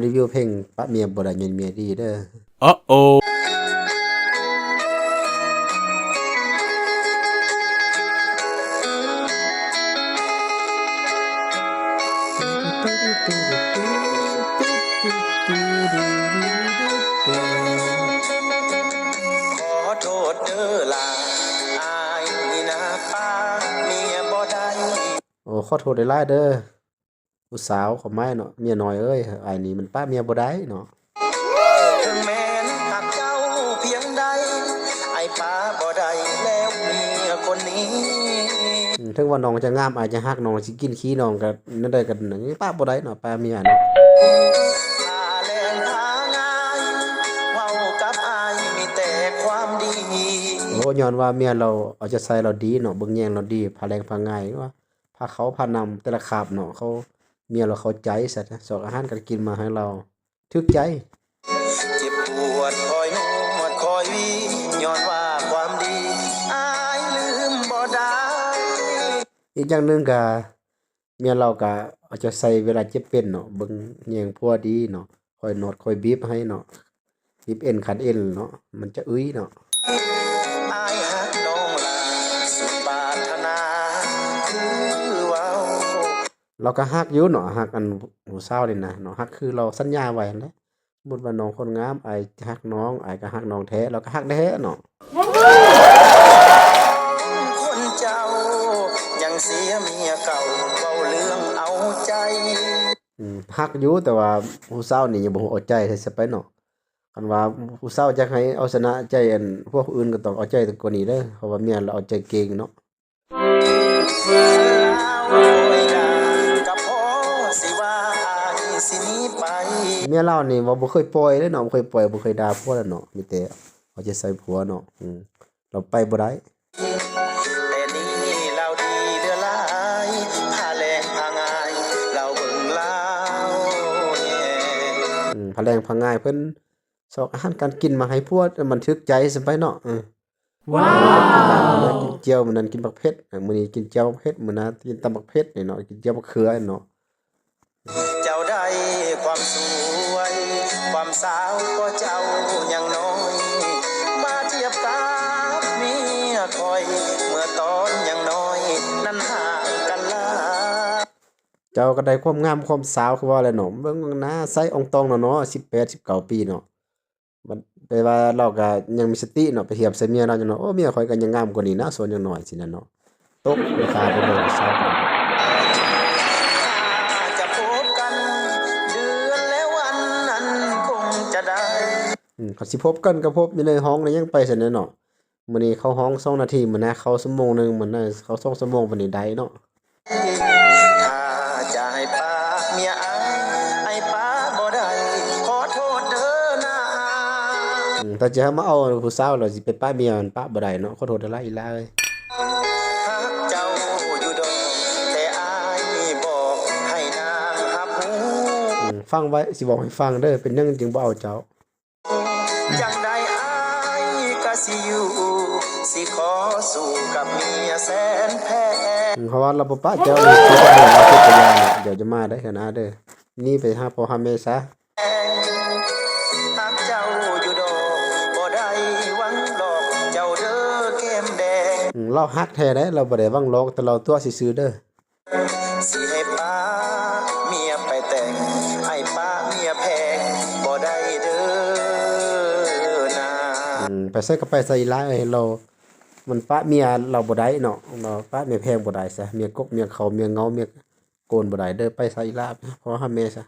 ຣີວິວເພງປະເມຍບໍ່ໄດ້ ແມ່ນເມຍດີເດີ. ໂອ້ໂອ້ ຂໍໂທດເດີຫຼ້າ ອ້າຍນີ້ນະປະເມຍບໍ່ໄດ້. ໂອ້ ຂໍໂທດຫຼາຍໆເດີ ຜູ້ສາວຂອງໄມ້ເນາະ ເມຍນ້ອຍເອີຍ ອ້າຍນີ້ມັນປະເມຍບໍ່ໄດ້ເນາະ. ເຖິງແມ່ນຮັກເຈົ້າພຽງໃດ ອ້າຍປະບໍ່ໄດ້ແລ້ວເມຍຄົນນີ້. ເຖິງວ່ານ້ອງຈະງາມ ອ້າຍຈະຮັກ ນ້ອງຊິກິນຂີ້ນ້ອງ ກະແນວໃດກະປະບໍ່ໄດ້ເນາະ ປະເມຍເນາະ. ພາແລງພາງ່າຍ ເວົ້າກັບອ້າຍມີແຕ່ຄວາມດີ. ໂອ້ ຍ້ອນວ່າເມຍລາວເອົາໃຈໃສ່ລາວດີເນາະ ເບິ່ງແຍງລາວດີ ພາແລງພາງ່າຍ ວ່າ ພາເຂົ້າພານ້ຳແຕ່ລະຄາບເນາະ ເຂົາ ເມຍລາວເຂົ້າໃຈຊະ ຊອກອາຫານການກິນມາໃຫ້ລາວ ຖືກໃຈ. ເຈັບປວດຄອຍນວດຄອຍຫວີ ຍ້ອນວ່າຄວາມດີ ອ້າຍລືມບໍ່ໄດ້. ອີກຢ່າງໜຶ່ງກະ ເມຍລາວກະເອົາໃຈໃສ່ເວລາເຈັບເປັນເນາະ ເບິ່ງແຍງຜົວດີເນາະ ຄອຍນວດຄອຍບີບໃຫ້ເນາະ ບີບເອັນຂັນເອັນເນາະ ມັນຈະອຶ້ຍເນາະ. ອ້າຍຮັກນ້ອງຫຼາຍ ສຸດປາດຖະໜາຄືເວົ້າ. ລາວກະຮັກຢູ່ເນາະ ຮັກອັນຜູ້ສາວນີ້ນະເນາະ ຮັກຄືລາວສັນຍາໄວ້ຫັ້ນແຫຼະ ສົມມຸດວ່ານ້ອງຄົນງາມ ອ້າຍຮັກນ້ອງ ອ້າຍກະຮັກນ້ອງແທ້ ລາວກະຮັກແທ້ເນາະ. ຄົນເຈົ້າຍັງເສຍເມຍເກົ່າ ເວົ້າເລື່ອງເອົາໃຈ. ອືມ ຮັກຢູ່ ແຕ່ວ່າຜູ້ສາວນີ້ຍັງບໍ່ຮູ້ເອົາໃຈໃຜຊະໄປເນາະ. ຄັນວ່າຜູ້ສາວຢາກໃຫ້ເອົາຊະນະໃຈອັນພວກອື່ນ ກະຕ້ອງເອົາໃຈກວ່ານີ້ເດີ ເພາະວ່າເມຍລາວເອົາໃຈເກັ່ງເນາະ. ກະພໍຊິວ່າອ້າຍຊິໜີໄປ. ເມຍລາວນີ້ວ່າບໍ່ເຄີຍປ່ອຍເລີຍເນາະ ບໍ່ເຄີຍປ່ອຍ ບໍ່ເຄີຍດ່າຜົວເລີຍເນາະ ມີແຕ່ເອົາໃຈໃສ່ຜົວເນາະ. ອືມ ລາວໄປບໍ່ໄດ້. ແຕ່ນີ້ລາວດີເຫຼືອຫຼາຍ ພາແລງພາງ່າຍ ລາວເບິ່ງລາວແຍງ. ອືມ ພາແລງພາງ່າຍ ເພິ່ນຊອກອາຫານການກິນມາໃຫ້ຜົວ ມັນຖືກໃຈຊະໄປເນາະ. ເອີ ວ້າວ ມື້ນັ້ນກິນແຈ່ວ ມື້ນັ້ນກິນບັກເຜັດ ມື້ນີ້ກິນແຈ່ວບັກເຜັດ ມື້ໜ້າກິນຕຳບັກເຜັດນີ້ເນາະ ກິນແຈ່ວບັກເຂືອເນາະ. ເຈົ້າໄດ້ຄວາມສວຍ ຄວາມສາວກໍເຈົ້າຍັງນ້ອຍ ມາທຽບກັບເມຍຂ້ອຍ ເມື່ອຕອນຍັງນ້ອຍນັ້ນຫ່າງກັນຫຼາຍ. ເຈົ້າກໍໄດ້ຄວາມງາມຄວາມສາວຄືວ່າແຫຼະເນາະ ເບິ່ງໜ້າໃສອອງຕອງເນາະ ເນາະ ສິບແປດ ສິບເກົ້າປີເນາະ. ມັນ ແປວ່າລາວກະຍັງມີສະຕິເນາະ ໄປທຽບໃສ່ເມຍລາວຈັ່ງເນາະ ໂອ້ ເມຍຂ້ອຍກະຍັງງາມກວ່ານີ້ນະ ສ່ວນຍັງນ້ອຍຊີ້ນະເນາະ. ຕົກລາຄາໄປເລີຍ ຊາວ. ຈະພົບກັນເດືອນແລະວັນນັ້ນຄົງຈະໄດ້. ອືມ ຄັນຊິພົບກັນກະພົບຢູ່ໃນຫ້ອງໃນຫຍັງໄປຊັ້ນແຫຼະເນາະ. ມື້ນີ້ເຂົ້າຫ້ອງສອງນາທີ ມື້ໜ້າເຂົ້າຊົ່ວໂມງໜຶ່ງ ມື້ໜ້າເຂົ້າສອງຊົ່ວໂມງ ບາດນີ້ໄດ້ເນາະ. ຖ້າຈະໃຫ້ປະເມຍອ້າຍ ອ້າຍປະບໍ່ໄດ້ ຂໍໂທດເດີນາ. ອືມ ຖ້າຈະໃຫ້ມາເອົາຜູ້ສາວແລ້ວຊິໄປປະເມຍ ມັນປະບໍ່ໄດ້ເນາະ ຂໍໂທດເດີຫຼາຍອີ່ຫຼ້າເອີຍ. ຮັກເຈົ້າຢູ່ດອກ ແຕ່ອ້າຍບອກໃຫ້ນາງຮັບຮູ້. ອືມ ຟັງໄວ້ ຊິບອກໃຫ້ຟັງເດີ ເປັນຫຍັງຈຶ່ງບໍ່ເອົາເຈົ້າ. ຈັ່ງໃດອ້າຍກະຊິຢູ່ ຊິຂໍສູ້ກັບເມຍແສນແພງ. ເພາະວ່າລາວບໍ່ປະເຈົ້າ ລາວເປັນຫຍັງລາວເປັນພະຍານ ດຽວຈະມາໄດ້ເທື່ອໜ້າເດີ ໜີໄປຫາພໍ່ຫາແມ່ຊະ. ຮັກເຈົ້າຢູ່ດອກ ບໍ່ໄດ້ຫວັງຫຼອກເຈົ້າເດີແກ້ມແດງ. ອືມ ລາວຮັກແທ້ເດ້ ລາວບໍ່ໄດ້ຫວັງຫຼອກ ແຕ່ລາວຕົວະຊື່ໆເດີ. ຊິໃຫ້ປະເມຍໄປແຕ່ງ ໃຫ້ປະເມຍແພງບໍ່ໄດ້ເດີນາ. ອືມ ໄປໃສກະໄປຊະອີ່ຫຼ້າເອີຍ ລາວ ມັນປະເມຍລາວບໍ່ໄດ້ເນາະ ລາວປະເມຍແພງບໍ່ໄດ້ຊະ ເມຍກົກເມຍເຂົາ ເມຍເຫງົາ ເມຍໂກນບໍ່ໄດ້ເດີ ໄປຊະອີ່ຫຼ້າ ພໍ່ຫາແມ່ຊະ.